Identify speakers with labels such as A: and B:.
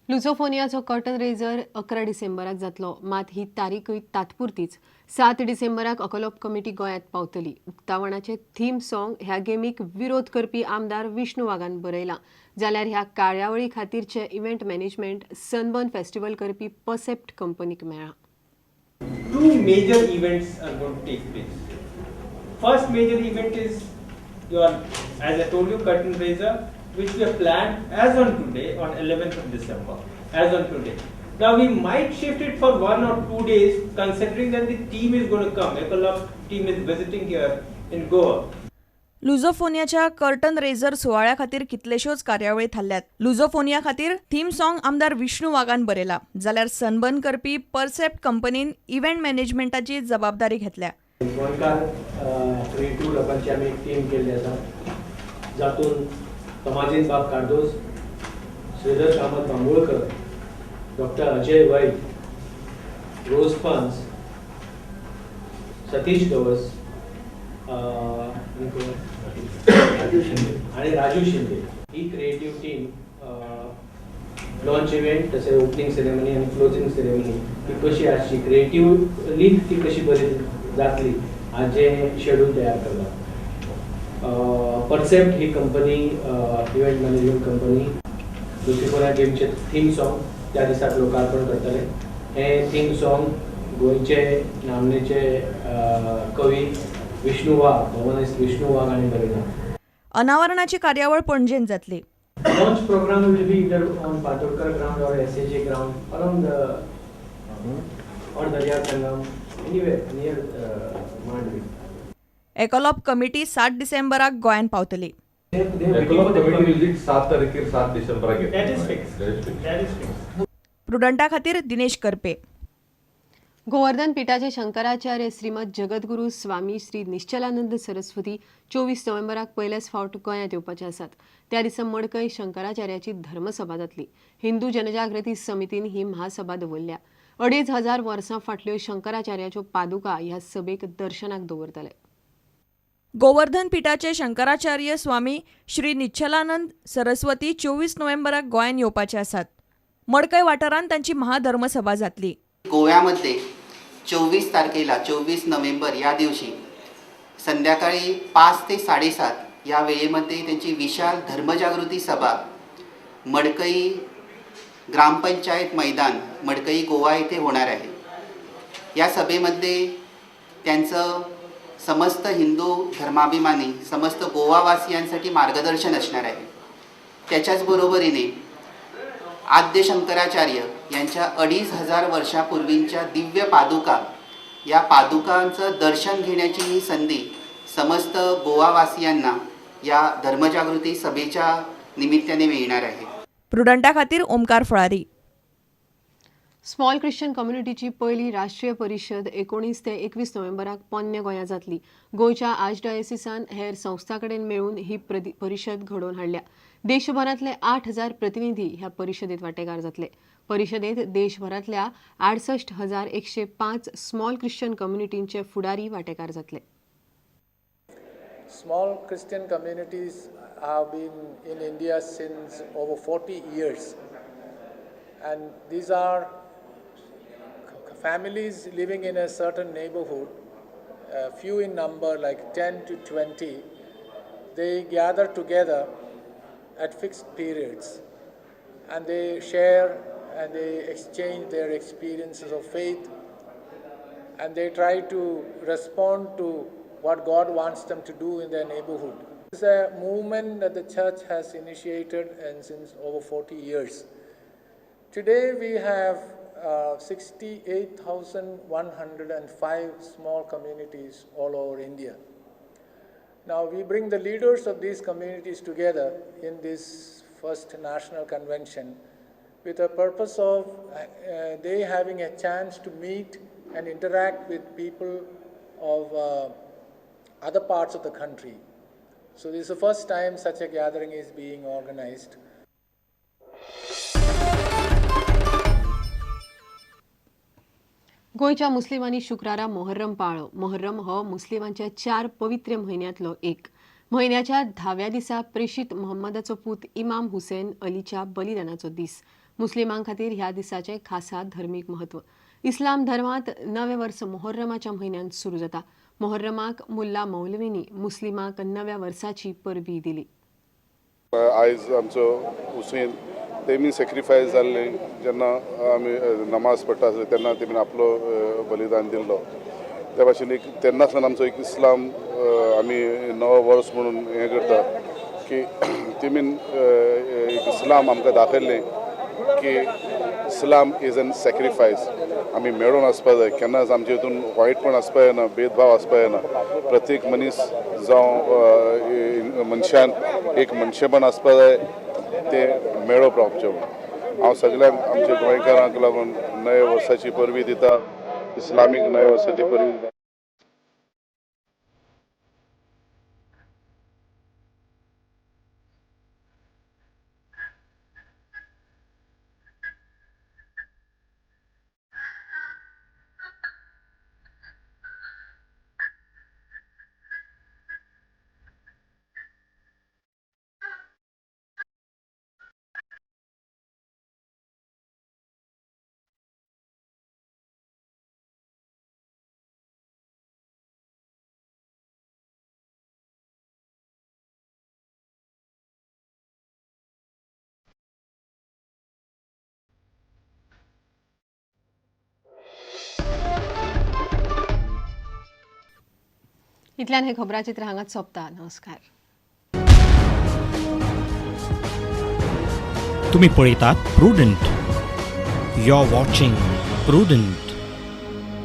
A: लुझोफोनियाचो curtain raiser 11 डिसेंबराक जातलो, मात ही तारीखय तात्पुरतीच. 7 डिसेंबराक अकोलोप कमिटी गोंयांत पावतली. उक्तावणाचे थीम सॉंग ह्या गेमीक विरोध करपी आमदार विष्णू वागान बरयलां, जाल्यार ह्या कार्यावळी खातीरचे इव्हेंट मॅनेजमेंट सनबर्न फेस्टिवल करपी परसेप्ट कंपनीक मेळ्ळां.
B: Two major events are going to take place. First major event is your, as I told you, curtain raiser, which we have planned as on today, on 11th of December, as on today. Now we might shift it for 1 or 2 days, considering that the team is going to come. Ecolab team is visiting here in Goa.
C: लुझोफोनियाच्या curtain razor सुवाळ्या खातीर कितलेश्योच कार्यावळी थारल्यात. लुझोफोनिया खातीर theme song आमदार विष्णू वागान बरयला, जाल्यार sunburn करपी परसेप्ट कंपनीन event मॅनेजमेंटाची जबाबदारी घेतल्या.
D: गोंयकार क्रिएटीव लोकांची आमी एक टीम केल्ली आसा, जातूंत तोमाजीन बाब कार्दोज, श्रीधर कामत बांबोळकर, डॉक्टर अजय वैद, रोज फन्स, सतीश गवस आनी राजू शिंदे. ही क्रिएटीव टीम लॉन्च इव्हेंट तशें ओपनिंग सेरेमनी आनी क्लोजींग सेरेमनी ही कशी आसची, क्रिएटिवली ती कशी बरी जातली हाजें शेड्यूल तयार करला. परसेप्ट ही company, event management company, Lusofonia गेमचे थीम सॉंग त्या दिसाक लोकार्पण करतले. हें थीम सॉंग गोंयचे नामनेचे कवी विष्णू वाघ, भोवनेस्त विष्णू वाघ हांणी बरयलां.
C: अनावरणाची कार्यावळ पणजेंत जातली.
D: Launch program will be either on Fatorkar ground or SAJ ground around the or Darya Sangam, anywhere near Mandvi.
C: Ecolab committee 7 डिसेंबराक गोंयांत पावतली.
E: एकोलोप कमिटी विजीट 7 तारखेर, 7 डिसेंबराक.
B: That is fixed. That is fixed.
C: प्रुडंटा खातीर दिनेश करपे.
A: गोवर्धन पीठाचे शंकराचार्य श्रीमद जगद्गुरू स्वामी श्री निश्चलानंद सरस्वती 24 नोव्हेंबराक पयलेच फावट गोंयांत येवपाचे आसात. त्या दिसा मडकय शंकराचार्याची धर्मसभा जातली. हिंदू जनजागृती समितीन ही महासभा दवरल्या. 2500 वर्सां फाटल्यो शंकराचार्याच्यो पादुका ह्या सभेक दर्शनाक दवरतले.
C: गोवर्धन पीठाचे शंकराचार्य स्वामी श्री निश्चलानंद सरस्वती 24 नोव्हेंबराक गोंयांत येवपाचे आसात. मडकय वाठारांत तांची महाधर्मसभा जातली.
F: गोव्यामध्ये 24 तारखेला, 24 नोव्हेंबर या दिवशी संध्याकाळी 5 ते 7:30 या वेळेमध्ये त्यांची विशाल धर्मजागृती सभा मडकई ग्रामपंचायत मैदान, मडकई, गोवा येथे होणार आहे. या सभेमध्ये त्यांचं समस्त हिंदू धर्माभिमानी, समस्त गोवावासियांसाठी मार्गदर्शन असणार आहे. त्याच्याच बरोबरीने आद्य शंकराचार्य यांच्या 2500 वर्षापूर्वींच्या दिव्य पादुका, या पादुकांचं दर्शन घेण्याची ही संधी समस्त गोवावासियांना या धर्मजागृती सभेच्या निमित्ताने मिळणार आहे.
C: प्रुडंटा खातीर ओमकार फळारी.
A: स्मॉल ख्रिश्चन कम्युनिटीची पयली राष्ट्रीय परिशद 19 ते 21 नोव्हेंबराक पोन्न्या गोंया जातली. गोंयच्या आर्चडायसिसान हेर संस्थां कडेन मेळून ही परिशद घडोवन हाडल्या. देशभरांतले 8000 प्रतिनिधी ह्या परिशदेत वांटेकार जातले. परिशदेत देशभरांतल्या 68,105 स्मॉल ख्रिश्चन कम्युनिटींचे फुडारी वांटेकार जातले.
G: Small Christian communities have been in India since over 40 years. And these are families living in a certain neighborhood, few in number, like 10 to 20. They gather together at fixed periods and they share and they exchange their experiences of faith and they try to respond to what God wants them to do in their neighborhood. It's a movement that the church has initiated and since over 40 years. Today we have 68,105 small communities all over India. Now we bring the leaders of these communities together in this first national convention with the purpose of they having a chance to meet and interact with people of other parts of the country. So this is the first time such a gathering is being organized.
A: गोंयच्या मुस्लिमांनी शुक्रारा मोहर्रम पाळ्ळो. मोहर्रम हो मुस्लिमांच्या 4 पवित्र म्हयन्यांतलो एक. म्हयन्याच्या 10व्या दिसा प्रेषित मोहम्मदाचो पूत इमाम हुसेन अलीच्या बलिदानाचो दीस. मुस्लिमां खातीर ह्या दिसाचें खासा धर्मीक म्हत्व. इस्लाम धर्मांत नवें वर्स मोहर्रमाच्या म्हयन्यांत सुरू जाता. मोहर्रमाक मुल्ला मौलवींनी मुस्लिमांक नव्या वर्साची परबी दिली.
H: आयज आमचो हुसेन तेमी सेक्रिफायस जाल्ले जेन्ना आमी नमाज पडटा आसले तेन्ना तेमी आपलो बलिदान दिल्लो. त्या भाशेन एक तेन्नासान आमचो एक इस्लाम आमी नवो वर्स म्हणून हें करता की तेमी एक इस्लाम आमकां दाखयल्लें की इस्लाम is an sacrifice. आमी मेळून आसपा जाय, केन्नाच आमचे हितून वायटपण आसपा जायना, भेदभाव आसपा जायना. प्रत्येक मनीस जावं मनशान एक मनशेपण आसपा जाय, तें मेळप रावचें. हांव सगळ्यांक आमच्या गोंयकारांक लागून नव्या वर्साची परबी दिता, इस्लामीक नव्या वर्साची परबी दिता.
A: इतल्यान हे खबराचित्र हांगाच सोंपता. नमस्कार.
I: तुम्ही पळयतात Prudent. You are watching Prudent.